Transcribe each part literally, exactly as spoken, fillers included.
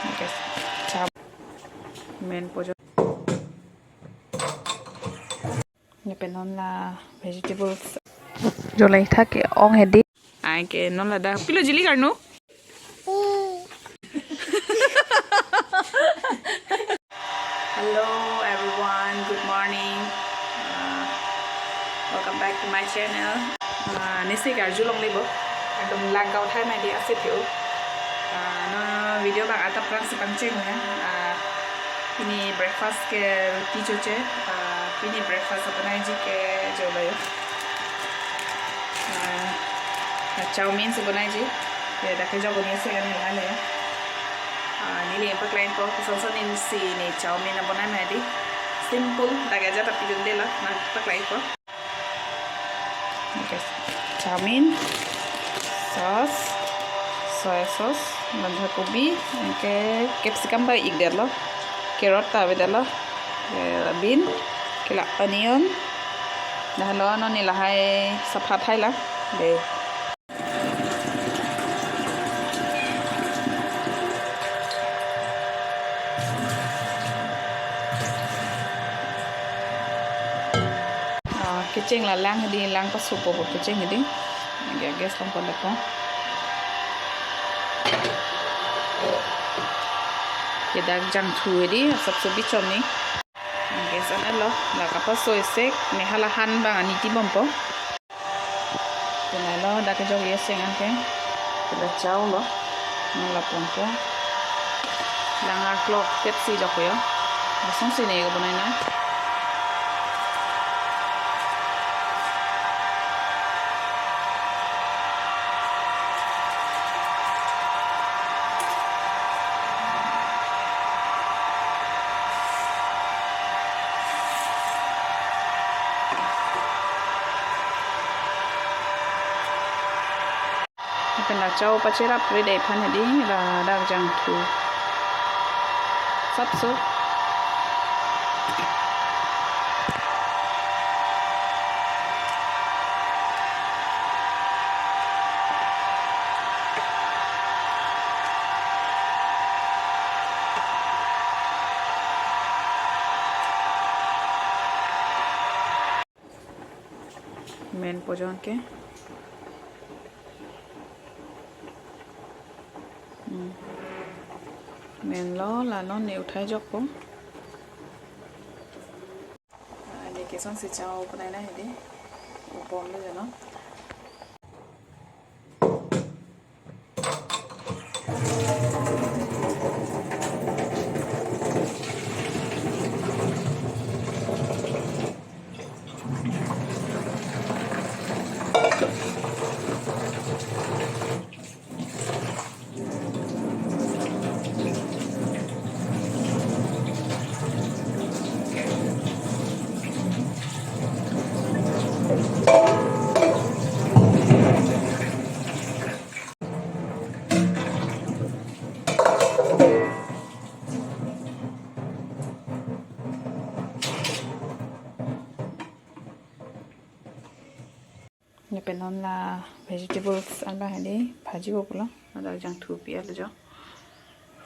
Okay. Cha-, men po jo. Lapen non la vegetables. Jo la ithak ke-ong hedi. Ai ke non ladak. Pilo jili karno? Hello everyone, good morning. Uh, welcome back to my channel. Uh, nisi karjulongle bo. Ekdom langkau thai mai di ase phu. Uh, non video bang atap rang si pangcheng ya. Uh, pini breakfast ke ruti choche. Uh, pini breakfast apnai ji ke jo lo yo. Uh, uh, chowmein si bonai ji. Ya, dak ke jo boni ase kan ni hale ya. Ah, neli paklangpo, koson son neli si ne chowmein abonai mai di. Simple, dak aja tapi dun dela, nang paklangpo. Okay. Chowmein, sauce, soya sauce, bandha kobi, anke capsicum ta ik detlo, carrot ta ave detlo, eh, bean, ke la onion, dah lo non neli lahai saphat hai la, de. Ah, kecheng la lang hedi, lang pasopo po kecheng hedi. Ya, gas long pon dako. Ke dak jangthu hedi, asap so bichon ni. Gas on lo, la kapaso isi, ne hala han bang ani ti bompo. Penai lo, dak kejok isi anke. Pela chow lo, nang la ponpo. Lang arlo, pet si jok yo. Lason si ne ko bonai na. Lapen la chow pacherap ready aphan hedi ladak jangthu. Sapso. Men po jo anke. Hmm. Men lo, la non ne uthai jokpo. Ah, ne keson si chow ponai na hedi. Upom lo jano. Lapen non la vegetables an bang hedi bhaji bo pulo. Ladak jangthu pi alo jo.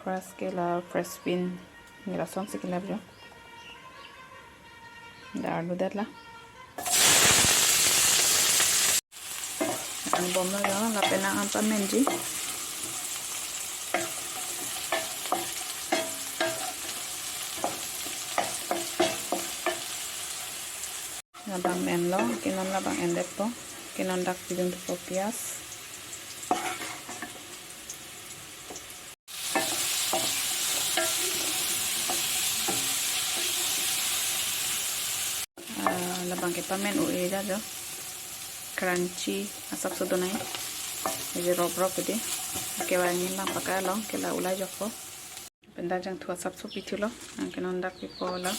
Fresh ke la fresh bean. Ne lason si ke la jo. Dar do dat la. An bom lo jo, lapen nang an pamenji. Labang men lo, ke non labang endet po. Ke non dak pidun thupo pias. Ah, labang ke pamen u-e da jo. Crunchy, asap so donai. Eje rop rop edi. Ke wa ngi lang pakai lo, ke la ulai jokpo. Lapen dak jangthu asap so pithu lo, anke non dak pipo lo.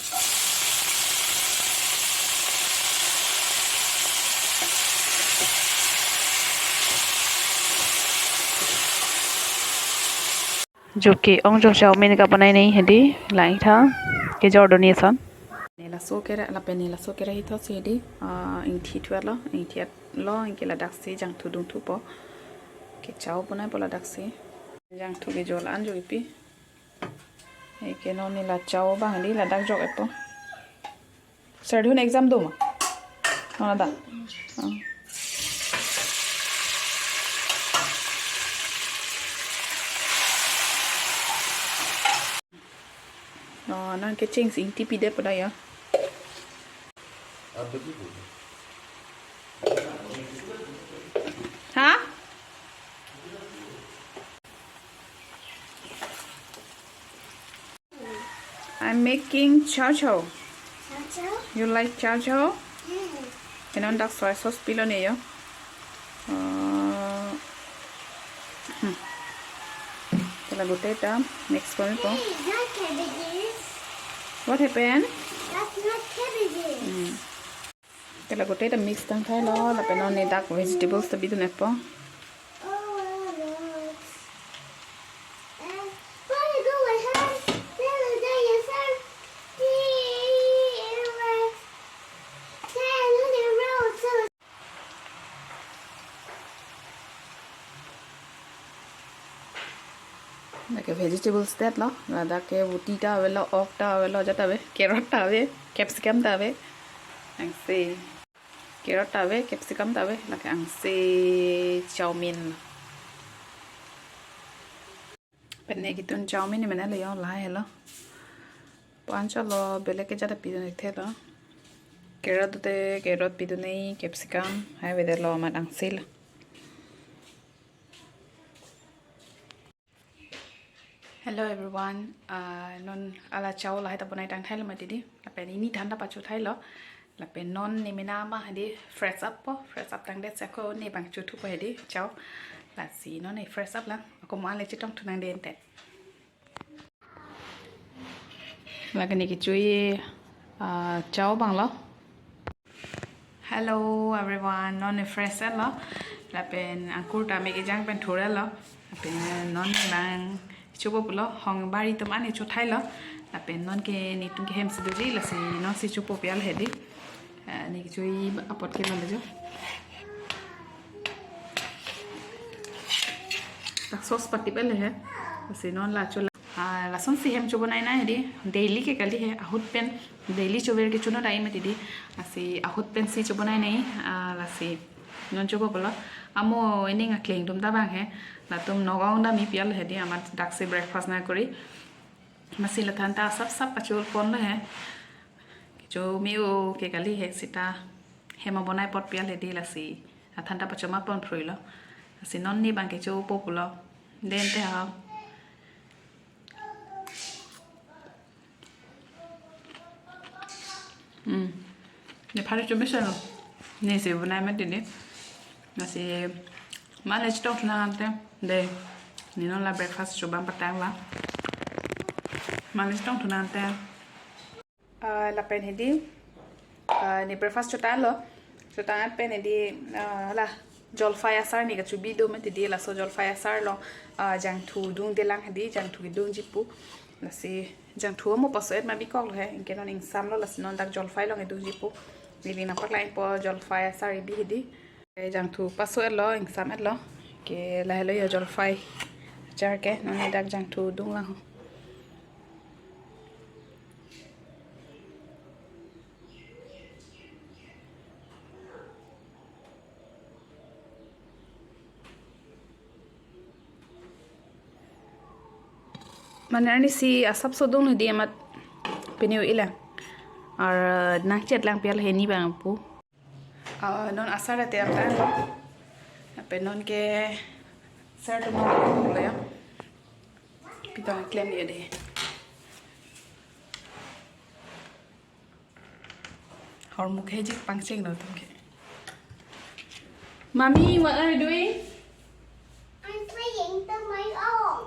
Jo ke-ong jo chowmein kaponai ni hedi, lang itha, kejor doni ason. Ne laso kera, lapen ne laso kera hithot si hedi, ah, ingthi thuat lo, ingthiat lo, anke ladak si jangthu dungthu po. Ke chow ponai po ladak si. Jangthu kejor an jo ipi. Eke non ne la chow abang di ladak jok-etpo. Sir, dun exam do ma? Non ladak. Oh. Oh, non ke cheng si ingti pidetpo dak ya. Ha? I'm making chow chow. Chow chow? You like chow chow? Mm. Ke non dak soy sauce pilo ne yo. Uh, hmm. Ke la gotei ta mix kori po. Hey, not cabbages. What happened? That's not cabbages. Hmm. Ke la gotei ta mix tangthailo, lapen non ne dak vegetables ta bidun-etpo. Oh, look. And why you go with her? Little dinosaur. T-Rex. Ten little roads. Lake vegetables det lo, ladak ke buti ta avelo, ok ta avelo, ja ta ave, carrot ta ave, capsicum ta ave. Angse carrot ta ave, capsicum ta ave, lake angse chow mein. Pen ne kitun chow mein mena le yo lahai lo. Pu-an cholo, belek ke jada pidun-ethe lo. Carrot te carrot pidun-e, capsicum hai avedet lo amat angse lo. Hello everyone, uh, non hala chow lahai ta bonai tangthailo mati di. Lapen ne ni than ta pachothailo. Lapen non ne mena ma hadi fresh up po, fresh up tangdet si ako ne abang chothupo hadi chow. Lasi non ne fresh up lang. Ako mo ale chetongthu nangdet te. Lake ne kecho-i, ah, chow abang lo. Hello everyone, non ne fresh lo. Lapen angkur ta me kejang pen thurlo. Lapen non ne abang chopo pulo, hong bari atum an chothailo. Lapen non ke netum ke hem si doji, lasi non si chopo pi al hedi. Ah, ne kecho-i apot ke lo jo. Dak sauce patip le he. Lasi non la cho la. Ah, lason si hem chobonai nai hedi. Daily ke kali he. Ahut pen daily chover ke chono dai mati di. Lasi ahut pen si chobonai nai. Ah, lasi non chopo pulo. Amo ening akleng atum ta abang he. Latum Nagaon damji pi al hedi, amat dak si breakfast nangkori. Lasi la than ta sap sap pachol ponlo he. Kecho me-o ke kali he, seta hem abonai apot pi al hedi, lasi la than ta pachoma pon phruilo. Lasi non ne abang kechopo pulo. Den te ha. Hmm. Ne phari chomesen lo. Ne si bonai mati ne. Lasi ma le chetongthu nang ante. De. Ne non la breakfast chobang patang la. Ma le chetongthu nang ante. Ah, lapen hedi, ah, ne breakfast chotanglo. Chotang pen hedi, ah, la jolphai asar ne kachobi do mati di, laso jolphai asar along, ah, jangthu dungdelang hedi, jangthu kedungji pu. Lasi jangthu amo paso-et ma bikoklo he, anke non ingsamlo, lasi non dak jolphai along edungji pu. Neli nangpaklang-ikpo jolphai asar ebi hedi. Eh, jangthu paso-etlo, ingsam-etlo. Ke lahelo yo jolphai achar ke, non ne dak jangthu dunglang ho. Mane arni si asapso dunglo hedi amat pini-o ilang. Ar nangchetlang pi al he ne abang pu. Ah, non asar ate aptang. Lapen non ke sir atum lo ya. Pi ta klem ye de. Hormu ke jik pangcheng lo atum ke. Mommy, what are you doing? I'm playing the my own.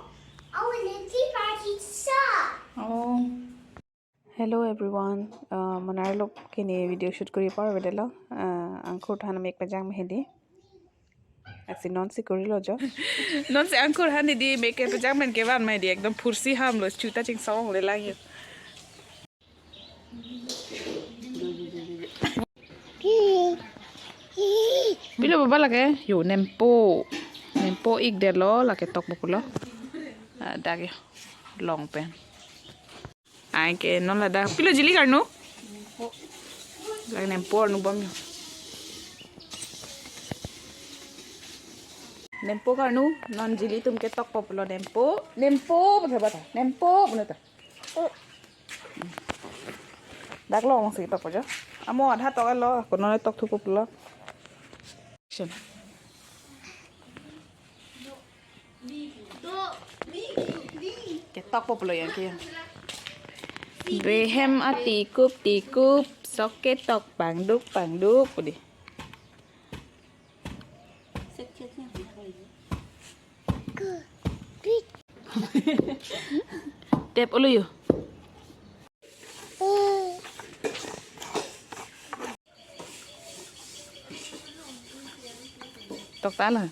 Oh, and the tea party shop. Oh. Hello everyone. Uh, mo nerlo ke ne video shoot kori par vedetlo. Uh, angkur than mek pejang me hedi. Lasi non si korilo jo. Non si angkur than hedi, mek ke pejang pen kevan ma hedi, ekdom phursi hamlo, chuta chingsong le lang yo. Pilo baba lake, yo nempo. Nempo-ikdetlo, lake tokpo pulo. Ah, dak yo, long pen. Ai ke non ladak. Pilo jili karnu? Lake nempo arnu bom yo. Nempo karnu, non jili atum ke tokpo pulo nempo. Nempo puthot bata. Nempo puthot ta. Dak longsi tokpo jo. Amo adha tok-et lo, kono le tokthupo pulo. Action. Ketokpo pulo yang ke yang. Rehem atikup tikup, sok ketok pangduk pangduk pudi. Tep ulu yo. Tok ta la.